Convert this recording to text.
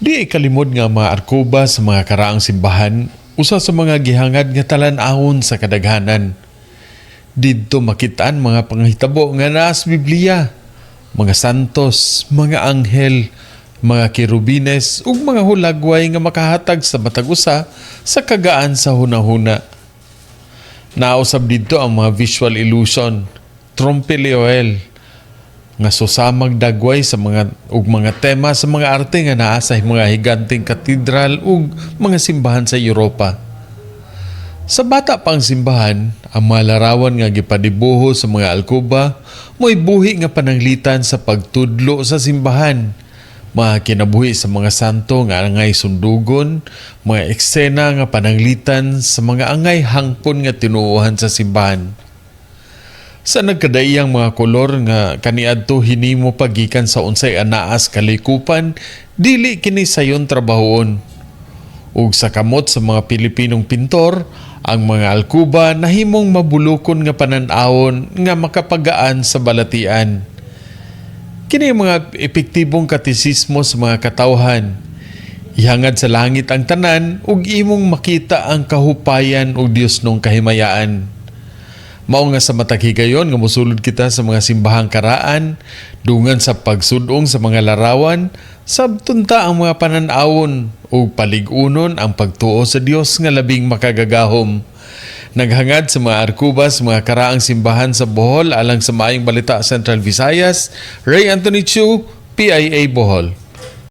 Di ikalimod nga mga arkuba sa mga karaang simbahan usa sa mga gihangad nga talan-awon sa kadaghanan. Didto makitaan mga panghitabo nga naa sa Biblia, mga santos, mga anghel, mga kerubines ug mga hulagway nga makahatag sa matag usa sa kagaan sa hunahuna. Nausab didto ang mga visual illusion, trompe l'oeil, nga susamag dagway sa mga ug mga tema sa mga arte nga naa sa mga higanteng katedral ug mga simbahan sa Europa. Sa bata pang simbahan, ang mga larawan nga gipadibuho sa mga alkuba mo'y buhi nga pananglitan sa pagtudlo sa simbahan. Mga kinabuhi sa mga santo nga angay sundugon, mga eksena nga pananglitan sa mga angay hangpon nga tinuohan sa simbahan. Sa nagkadaiyang mga kolor nga kaniadto hinimo pagikan sa unsay anaas kalikupan, dili kini sayon trabahoon. Ug sa kamot sa mga Pilipinong pintor, ang mga alkuba nahimong mabulukon nga panan-awon nga makapagaan sa balatian. Kini ang mga epektibong katisismo sa mga katawhan. Ihangad sa langit ang tanan ug imong makita ang kahupayan ug Diosnong kahimayaan. Mao nga sa matag higayon nga mosulod kita sa mga simbahang karaan, dungan sa pagsudong sa mga larawan, sabton ta ang mga panan-awon ug palig-unon ang pagtuo sa Dios nga labing makagagahom. Naghangad sa mga arkubas, mga karaang simbahan sa Bohol alang sa Maayong Balita Central Visayas, Ray Anthony Chu, PIA Bohol.